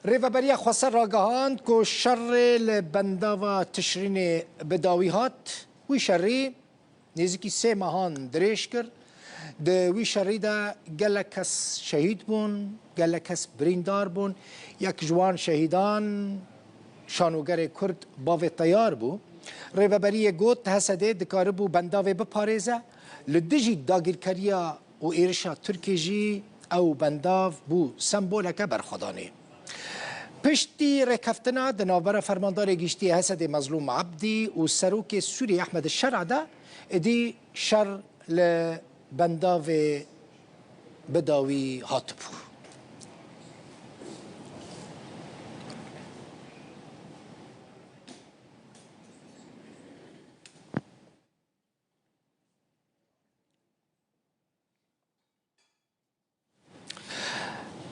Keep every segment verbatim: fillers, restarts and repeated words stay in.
Rêveberiya Xweser ragihand ku şerê li bendava Tişrînê bi dawî hat. Wî şerî nêzîkî sê mehan dirêj kir. Di wî şerî de gelek kes şehîd bûn, gelek kes birîndar bûn. Yek ji wan şehîdan şanogerê Kurd bavê Teyar bû. Rêveberiyê got, H S D dikaribû bendavê biparêze, li dijî dagîrkeriya û êrişa Tirkiyê jî ew bendav bû semboleke berxwedanê. Piştî rêkeftina di navbera Fermandarê Giştî H S D Mezlûm Ebdî û Serokê Sûriyê Ehmed Şer'a de, êdî şer li bendavê bi dawî hatibû.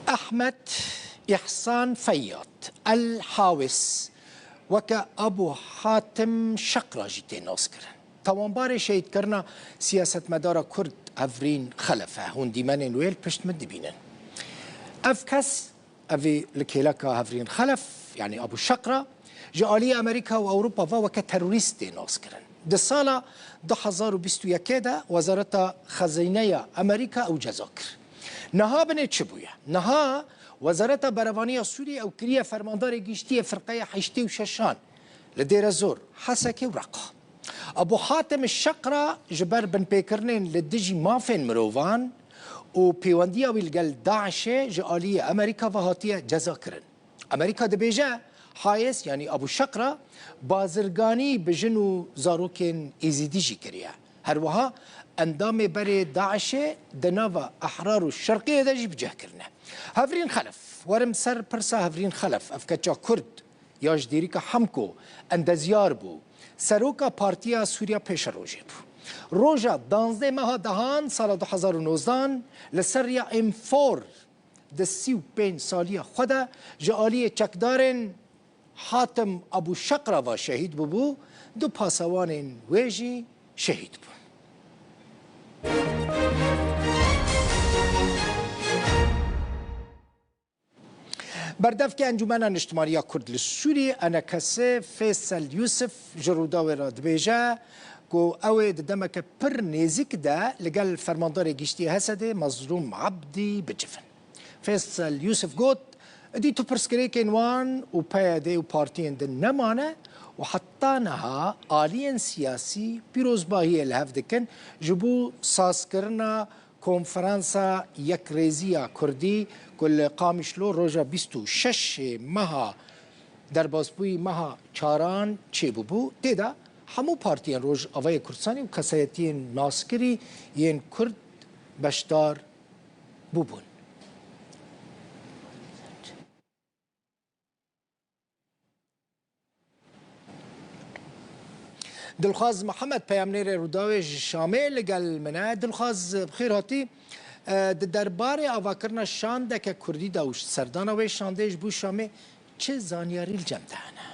Ehmed Îhsan Feyyad El Hawis weke Abu Hatim Şeqra jî tê naskirin. Tawanbarê şehîdkirina siyasetmedara Kurd Hevrîn Xelef e. Hûn dîmenên wê li pişt min dibînin. Ev kes, evî li kêleka Hevrîn Xelef, yanî Abu Şeqra, ji aliyê Amerîka û Ewropa ve weke terorîst tê naskirin. Di sala du hezar û bîst û yekê de Wezareta Xezîneya Amerîka ew ceza kir. Niha binê çi bûye? Niha Wezareta Berevaniya Sûriyê ew kiriye fermandarê giştî yê firqeya heştê û şeşan li Dêrezor, Hesekê û Reqa. Abu Hatim Şeqra ji ber binpêkirinên li dijî mafên mirovan û pêwendiya wî li gel DAIŞê ji aliyê Amerîka ve hatiye cezakirin. Amerîka dibêje, Hayes, yanî Abu Şeqra, bazirganî bi jin û zarokên Êzîdî jî kiriye. Her wiha endamê berê DAIŞê di nava Ehrar û Şerqiyê de jî bi cih kirine. Hevrîn Xelef, werim ser pirsa Hevrîn Xelef, ev keça Kurd, ya ji dêrîka Hemko endezyar bû, seroka Partiya Sûriya Pêşerojê bû. Roja danzdeh meha dehan sala du hezar û nozdan li ser riya Enfor di sî û pênc saliya xwe de ji aliyê çekdarên Hatim Abu Şeqra ve şehîd bûbû, du pasewanên wê jî şehîd bûn. Berdevkê Encûmena Niştimanî ya Kurd li Sûriyê, ENKS, Fêsel Yûsif ji Rûdawê re dibêje ku ew ê di demeke pir nêzîk de li gel Fermandarê Giştî H S D Mezlûm Ebdî bicivin. Fêsel Yûsif got, Dî tu pirsgirêkên wan û P Y D û partiyên din nemane û heta niha aliyên siyasî pîrozbahiyê li hev dikin ji bo sazkirina Konferansa Yekrêziya Kurdî ku li Qamişlo roja bîst û şeş meha derbasbûyî meha çaran çêbûbû, tê de hemû partiyên Rojavayê Kurdistanê û kesayetiyên naskirî yên Kurd beşdar bûbûn. Dilxwaz Mihemed, peyamnêrê Rûdawê ji Şamê li gel min e. Dilxwaz, bi xêr hatî. E, di derbarê avakirina şandeke kurdî de û serdana wê şandê ji bo Şamê çi zanyarî li cem te hene?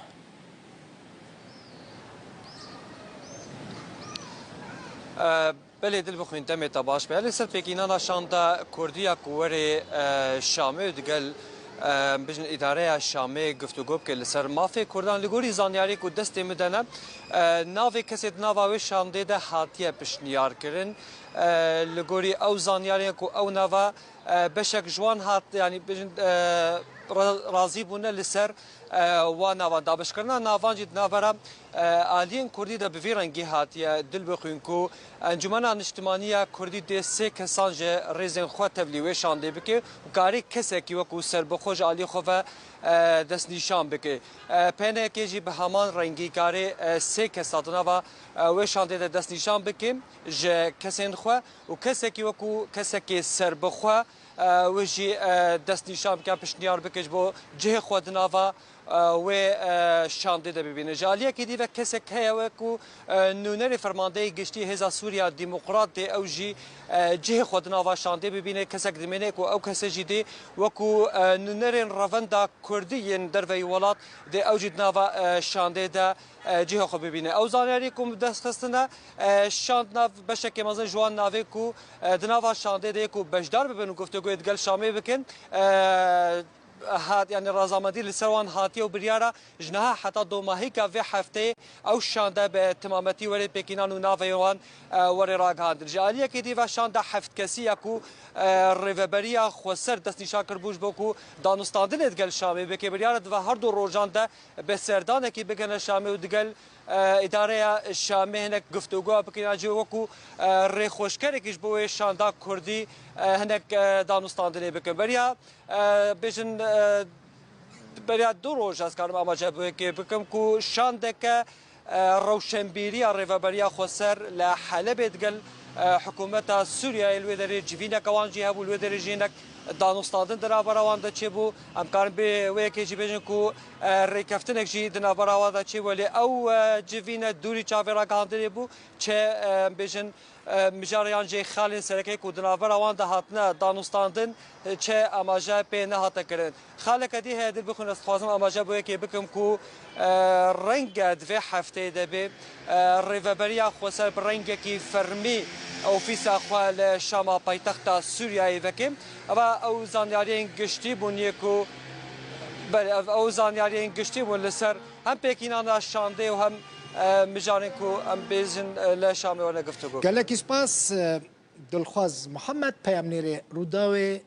E, Belê, dil bixwîn, demê te baş be. Li ser pêkînana şanda Kurdî ya ku werê, e, Şamê û digel, e, bijin îdareya Şamê guftûgo bike li ser mafê Kurdan. Li gorî zanyarî ku destê min de ne, e, navê kesê di nava wê şandê de hatiye pişniyar kirin. E, li gorî ew zanyariyên ku ew nava, e, beşek ji wan hat, yanî bijin, e, ra-, razî bûne li ser, e, wan navan. Dabişkirina navan jî di navbera, e, aliyên Kurdî de bi vî rengî hatiye dil bixwîn ku Encûmena Niştimanî ya Kurdî dê sê kesan ji rêzên xwe tevlî wê şandê bike û karê kesekî wekû serbixwe ji alî xwe ve, e, destnîşan bike. E, P N K jî bi heman rengî karê, e, sê kesa di nava, e, wê şandê de destnîşan bike ji kesên xwe û kesekî wekû kesekê serbixwe, e, wê jî, e, destnîşan bike, piştniyar bike ji bo cihê xwe di nava, e, wê, e, şandê de bibîne. Ji aliyekî dî ve kesek heye wekû, e, nûnerê Fermandeyê Giştî Hêza Sûriya Demokrat dê ew jî, e, cihê xwe di nava şandê bibîne. Kesek dimêne ku ew kese jî dê wekû, e, nûnerên Revenda Kurdî yên derveyî welat dê ew jî di nava, e, şandê de, e, cihê xwe bibîne. Ew zanyarî ku min dest xistine, e, şand nav beşekê mezin ji wan navê ku, e, di nava şandê de yê ku beşdar bibin û guftûgoyê digel Şamê bikin, e, Hat, yani razamendî li ser wan hatiye û biryara ji niha heta domahîka vê hefteyê ew şande bi timametî were pêkînan û navê wan, e, were ragihandin. Ji aliyekê dî ve şanda heft kesî ya ku, e, Rêveberiya Xweser destnîşan kiribû ji bo ku danûstandinê digel Şamê bike, biryara di ve her du rojan de bi serdanekî bigihine Şamê û digel, e, îdareya Şamê hinek guftûgoya bikin, an jî wekû, e, rêxweşkerekî ji bo wê şanda kurdî, e, hinek, e, danûstandinê bikin. Beriya, e, bêjin, e, beriya du roj ez karim amaje bi wê kê bikim ku şandeke, e, rewşenbîriya Rêveberiya Xweser li Helebê digel, e, hikûmeta Sûriyeyê li wê derê civîneke wan jî hebû, li wê derê jî hinek danûstandin di navbera wan de çêbû. Em karin bi wê yekê jî bêjin ku, e, rêkeftinek jî di navbera wan de çêbû, lê ew, e, civîne dûrî çavê ragihandinê bû, çi, e, em bêjin, e, mijarê yan jî xalên sereke ku di navbera wan de hatine danûstandin, e, çi amaje pê nehate kirin. Xaleke dî heye, dil bixwin, ez dixwazim amaje bo yekê bikim ku, e, renge di vê hefteyê de bê, e, Rêveberiya Xweser bi rengekî fermî ofîsa xwe li Şama paytexta Sûriyeyê veke. Eva ew zanyariyên giştî bûn yê ku, belê, ev, ew zanyariyên giştî bûn li ser hem pêkînana şandê û hem, e, mijarên ku em bêjin, e, li Şamê werne guftûgo. Gelekî spas, e, Dilxwaz Muhammed, peyamnêrê Rûdawê